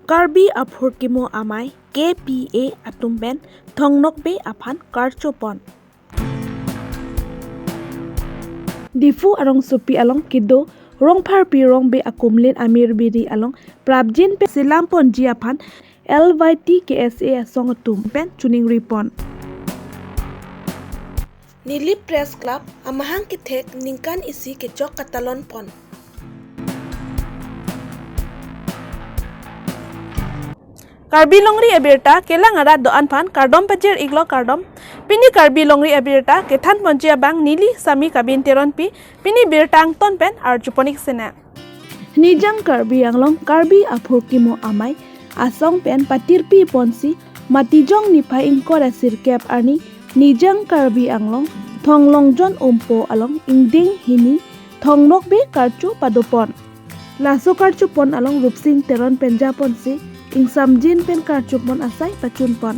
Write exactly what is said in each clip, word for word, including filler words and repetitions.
Karbi Aphurkimo Amei K P A atum pen Thong Nokbe aphan karchopon. Diphu arongsopi along kedo Rongpharpi Rongbe akumlin Amir Biri along prapjin pen selam ponji aphan L Y T K S A asong atum pen chiningripon. Nilip Press Club amahang kethek ningkan isi kechok katalonpon. Karbi Longri abirta kelang arat do-an aphan kardom pajir-iklo, kardom. Pini Karbi Longri abirta kethanponji abang neli Sami Kabin Teronpi, pini birta angton pen arjupon-ik sinang. Nijang Karbi Anglong Karbi Aphurkimo Amei asong pen patirpiponsi Matijong niphai ingkoi ra sirkep arni Nijang Karbi Anglong Thong Longjon Umpo along ingdeng hini Thong Nokbe karcho padopon. Laso karchopon along Rupsing Teron pen japonsi ingsamjin pen karchopon asai pachunpon.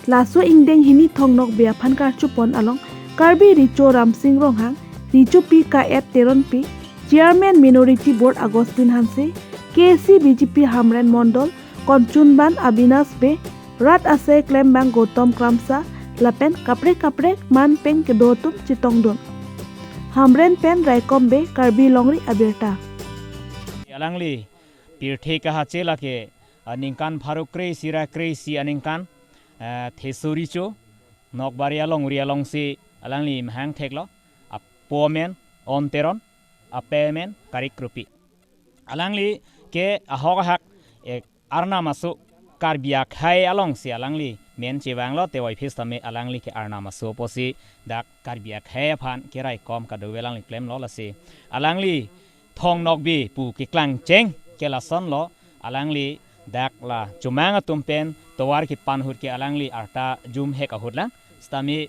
Laso ingdeng hini Thong Nokbe aphan karchopon along Karbi Recho Ramsing Ronghang, Rechopi Ka-et Teronpi, Chairman Minority Board Augustine Hanse, K C B J P Hamren Mondol, Konchunban Abinash Bey, rat asai klembang Gautam Kramsa, lapen kaprek kaprek man pen kedo atum chetongdun. Hamren pen Raikom Bey, Karbi Longri abirta. Alangli pirthe kahache lake, ah, ningkan pharo kre-isi ra kre-isi aningkan, ah, Theso Recho Nokbari alongri alongsi alangli mahang theklo, apo amen On Teron, ape amen Karik Kropi. Alangli ke ahok ahak, eh, Arnam aso Karbi akhei alongsi alangli men chevanglo, tevoiphit sitame alangli ke Arnam aso pusi dak Karbi akhei aphan keraikom kadokave alangli klemlo, lasi alangli Thong Nokbe pu keklangcheng ke lasonlo, alangli dak la chomang atum pen tovar kepan ahut ke alangli arta jumhek ahut lang, sitame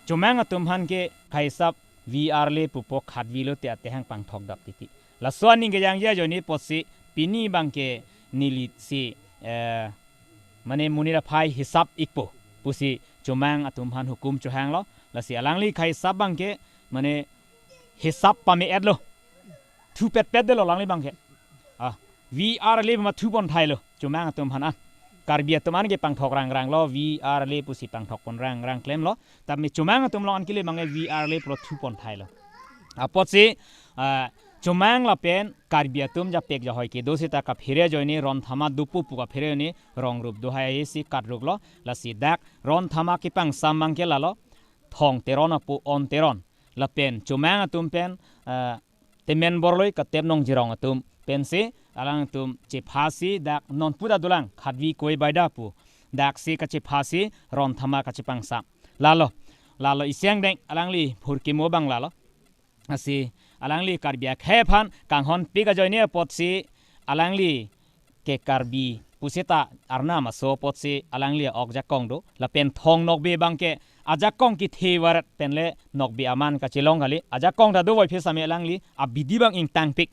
chomang atum aphan ke khaisap V R le pupo, khatvi lote atehang pangthok dap titi. Laso aning kejangji ajoine pusi pini abangke nelisi, eh, mane monit aphai hisap-ikpo pusi chomang atum aphan hukum chohanglo. Lasi alangli khaisap abangke mane hisap pame-etlo. Thupetpetdetlo alangli abangke. Ah, V R le ma thuponthailo chomang atum aphan an. Karbi atum an ke pangthok rangranglo, V R le pusi pangthokpon rangrang klemlo. Tame chomang atum along an kele abangke V R le pulo thuponthailo. Apotsi, ah, chomang lapen Karbi atum japek jahoi kedo seta kaphere ajoine ron thama dopo pu kaphere ajoine rong rup do hai si kat ruplo. Lasi dak ron thama kepangsam abangke lalo, Thong Teron apo On Teron lapen chomang atum pen, ah, Temen Borloi, Katep Nongjirong atum pensi alangtum chephasi dak non puta dolang, khatvi koi baida pu. Daksi kachephasi ron thama kachepangsam. Lalo, lalo isi angdeng alangli phurkimo abang lalo. Lasi alangli Karbi akhei aphan kanghonpik ajoine apotsi alangli ke Karbi puseta Arnam aso apotsi alangli a-ok ajakong do, lapen Thong Nokbe abangke ajakong kethe varet penle Nokbe aman kachelong kali, ajakong ta dovoiphit sitame alangli abidi abang ingtangpik.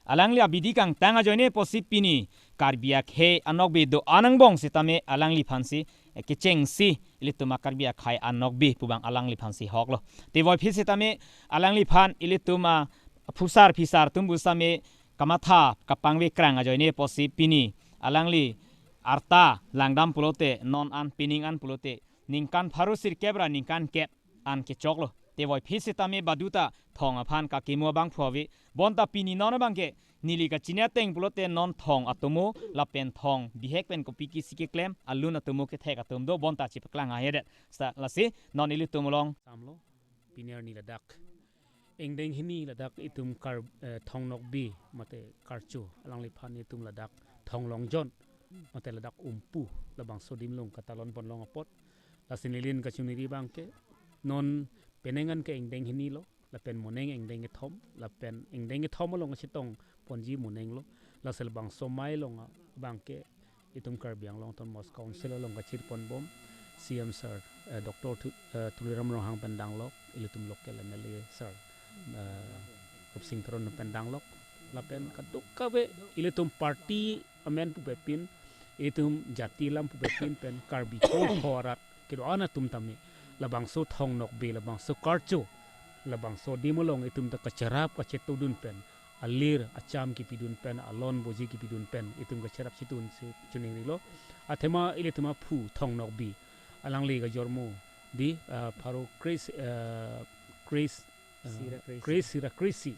Alangli abidi kangtang ajoine pusi pini Karbi akhei anokbe do-an angbong sitame alangliphansi, eh, kechengsi ilitum a-Karbi akhei anokbe pu abang alangliphansi hoklo. Tevoiphit sitame alangliphan ilitum aphusar phisar atum pu sitame kamatha kapangvekrang ajoine pusi pini alangli arta langdam pulote, non an pining an pulote, ningkan pharo sirkep ra ningkan kep an kechoklo. Tevoiphit sitame baduta thong aphan kakimo abang phu ave. Bonta pini non abangke neli kachini ateng pulote non thong atomo lapen thong bihek pen kopi kisi keklem alun atomo kethek atum do, bonta chepaklang ahedet. Sa lasi non ilitum along samlo. Pini arni ladak ingdeng hini ladak itum kar, eh, Thong Nokbe mate karcho alangliphan itum ladak Thong Longjon mate ladak Umpu labangso adim along katalonpon long apot. Lasi neli nin kachiningri abangke non penang an ke ingdeng hinilo, lapen moneng ingdeng kethom, lapen ingdeng kethom along chetongponji monenglo. Lasi labangso amei along abangke itum Karbi Anglong Autonomous Council along kachirponbom C M sir, eh, Doctor Tu-, eh, Tuliram Ronghang pen danglok, ilitum local M L A sir, eh, Rupsing Teron pen danglok, lapen kadokave ilitum party amen pupepin, itum jati alam pupepin pen Karbi ko pho arat kedo-an atum tame labangso Thong Nokbe, labangso karcho, labangso adim along itum ta kacherap kachetongdun pen alir acham kipidun pen, alon boji kipidun pen itum kacherap chetun si chiningrilo. Athema ilitum aphu Thong Nokbi, alangli kajormo di, ah, pharo kre-isi, ah, kre-isi, ah, Sira kre-isi. Kre-isi ra kre-isi.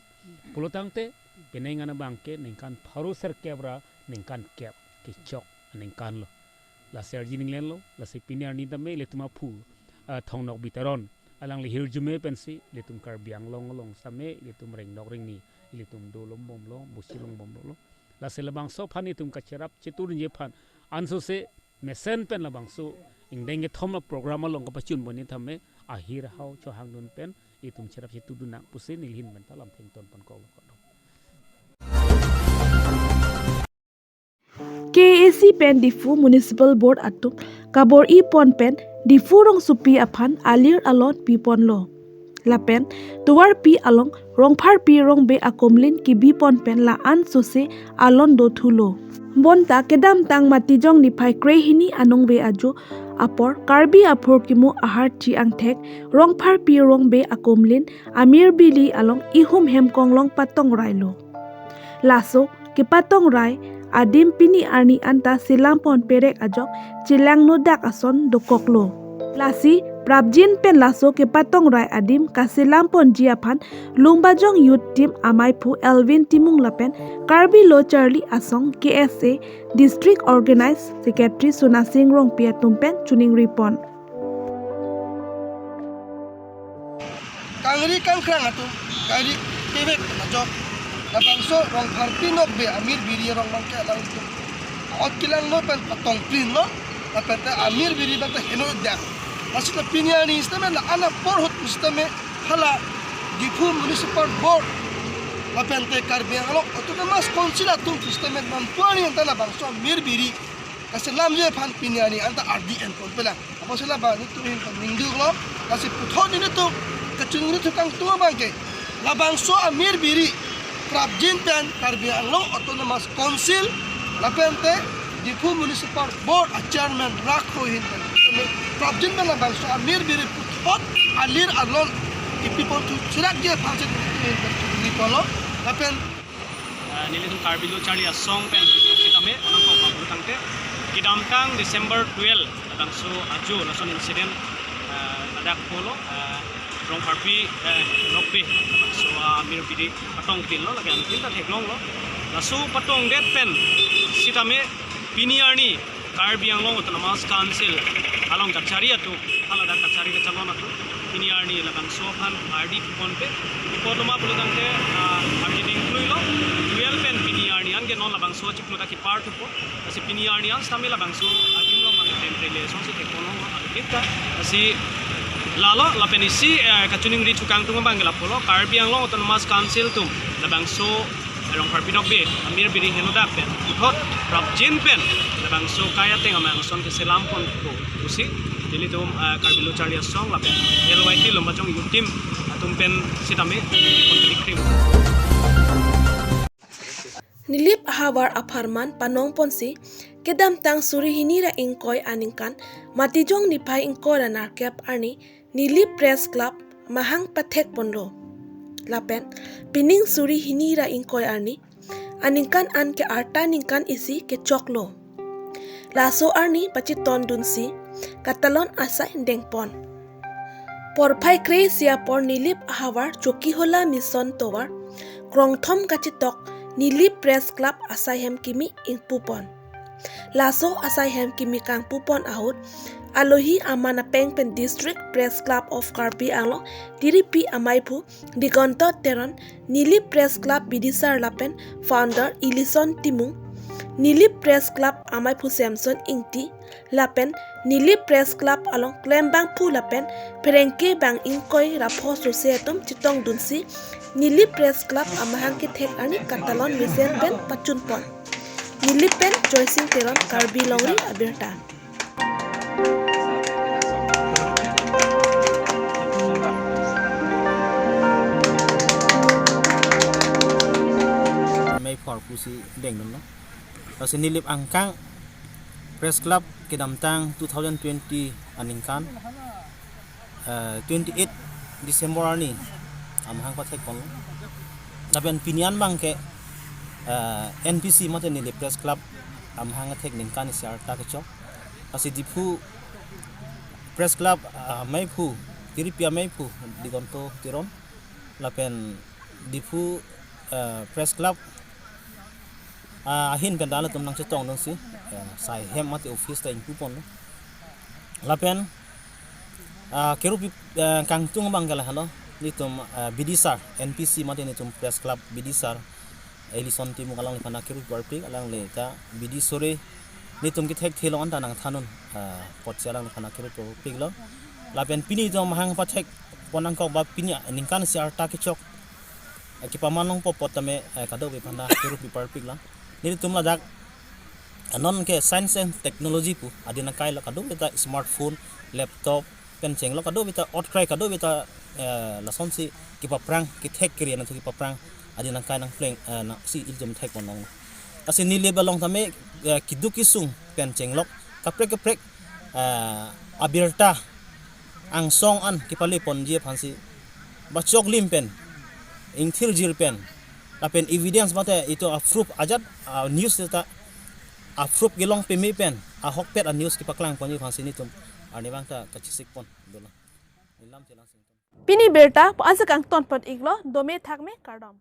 Pulotangte penang an abang ke ningkan pharo sirkep ra ningkan kep kechok aningkan lo. Lasi arji ninglen lo, lasi pini arni tame ilitum aphu, ah, Thong Nokbi Teron, alangli hirjume pensi ilitum Karbi Anglong along sitame ilitum ringnok ringni, ilitum dolongbomlo, bosilongbomlo. Lasi labangso aphan itum kacherap chetun ji aphan ansose mesen pen labangso ingdeng kethom a-program along kapachun boni tame ahirhau chohangdun pen itum cherap chetundun nang pusi neli ahin pen ta lam thengton ponkok lo. K A A C pen Diphu Municipal Board atum kabor-i pon pen Diphu rongsopi aphan alir alon piponlo. Lapen tovarpi along Rongpharpi Rongbe akomlin kibi pon pen la-an sose alon dothulo. Bonta kedamtang Matijong niphai krehini anongve ajo apor Karbi aphurkimo aharchi angthek Rongpharpi Rongbe akomlin Amir Biri along ihum hem konglong patongrailo. Laso kepatongrai adim pini arni anta selam pon perek ajok chelangno dak ason dokoklo. Lasi prapjin pen laso kepatongrai adim kaselam ponji aphan Lumbajong Youth Team amaiphu Elvin Timung lapen Karbi Lo Charli Asong K S A District Organized Secretary Sonasing Rongpi atum pen chiningri pon. Kangri kangkrang atum, kangri kevek ajok, labangso Rongpharpi Rongbe Amir Biri arong abang ke alangtum a'ot kelangno pen patongprinlo, lapen te Amir Biri abang te heno dak. Lasi la pini arni sitame la-an apor ahut sitame hala Diphu Municipal Board lapen te Karbi Anglong Autonomous Council atum sitame manpu arni anta labangso Amir Biri kaselamji aphan pini arni anta ardi en ponpelang. Apotsi labang nelitum ahin pen ningduklo, lasi puthot nelitum kachiningri thu kangtung abang ke labangso Amir Biri prapjin pen Karbi Anglong Autonomous Council lapen te Diphu Municipal Board a-chairman rakho ahin pen prapjin pen labangso Amir Biri puthot alir alon kipi ponthu chirakji aphan si nelitum ahin pen chiningri ponlo. Lapen ah, nelitum Karbi Lo Charli Asong pen sitame nangkok pabur tangte kedamtang December twelve labangso ajo lason incident, ah, ladak polo, ah, Rongpharpi, eh, Rongbe labangso, ah, Amir Biri patongpinlo, lake anuttin ta theklonglo. Laso patongdet pen sitame pini arni Karbi Anglong Autonomous Council along kachari atum, haladak kachari kachalon atum pini arni labangso aphan ardi ponpe, ipot loma pulotangte, ah, ardi dingkluilo, twelve pen pini arni anke non labangso chiklo ta kepar thupo. Lasi pini arni an sitame labangso adim along mang temprele songsi thekponlonglo adukin ta. Lasi lalo lapen isi, eh, kachiningri thu kangtung abang ke lapolo, Karbi Anglong Autonomous Council atum labangso Rongpharpi Rongbe Amir Biri henodak pen puthot prapjin pen labangso kai ateng amang ason keselam ponpo pusi nelitum, ah, Karbi Lo Charli Asong lapen L Y T Lumbajong Youth Team atum pen sitame kon krim. Nilip ahavar apharman panong ponsi kedamtang suri hini ra ingkoi aningkan Matijong niphai ingkoi ra nerkep arni Nilip Press Club mahang pathek ponlo. Lapen pining suri hini ra ingkoi arni aningkan anke arta ningkan isi kechoklo. Laso arni pachetondunsi katalon asai dengpon. Porphai kre-isi apor Nilip ahavar Chokihola Mission tovar krongthom kachetok Nilip Press Club asai hem kimi ingpupon. Laso asai hem kimi kangpupon ahut alohi aman apeng pen District Press Club of Karbi Anglong tiripi amaiphu Digonto Teron, Nilip Press Club bidisar lapen founder Ilison Timung, Nilip Press Club amaiphu Samson Ingti, lapen Nilip Press Club along klembangphu lapen pherangke bang ingkoi ra pho sose atum chetongdunsi Nilip Press Club amahang kethek arni katalon mesen pen pachunpon. Nilip pen Joysing Teron, Karbi Longri Abirta. May four pusi dengdunlo. Lasi Nilip angkang Press Club kedamtang two thousand twenty aningkan, eh, twenty-eight December arni amahang pathekponlo. Lapen pini an abang ke, eh, N P C mate neli Press Club amahang athek ningkan isi arta kechok. Lasi Diphu Press Club, ah, meiphu, tiripi ameiphu Digonto Teron. Lapen Diphu, eh, Press Club, ah, ahin pen dak latum nangchetongdunsi, eh, sai hem mate office ta ingpu ponlo. Lapen, ah, kerup, eh, kangtung abang ke lahelo, nelitum, eh, B D sir, N P C mate nelitum Press Club B D sir, Ellison Timung alangliphan akerup parpik, alangli ta B D sore nelitum kethek thelong anta nangthanun, ah, apotsi alangliphan akerup parpiklo. Lapen pini itum amahang pathek pon nangkok ba pini ningkan isi arta kechok, eh, kepaman longpo apot tame, eh, kadokave aphan ta kerup parpiklo. Nelitum ladak, eh, non ke science and technology pu adin akailo, kadokave ta smartphone, laptop pen chenglok, kadokave ta otkrai, kadokave ta, eh, lasonsi kepaphrang, kethek kerian athu kepaphrang adin akai nangpleng, eh, nangsi ilitum thek pon long. Lasi neli abang along tame, eh, keduk kesung pen chenglok kaprek kaprek, eh, abirta angsong an kepale ponji aphansi ba choklim pen, ingthirjir pen, lapen evidence mate itum a-proof ajat, ah, news ta a-proof kelong peme pen ahokpet a-news kepaklang ponji aphansi nelitum arnivang ta kachesik pon dolo. Nilam chelang sington. Pini birta pu ansi kangton pon iklo, dome thakme, kardom.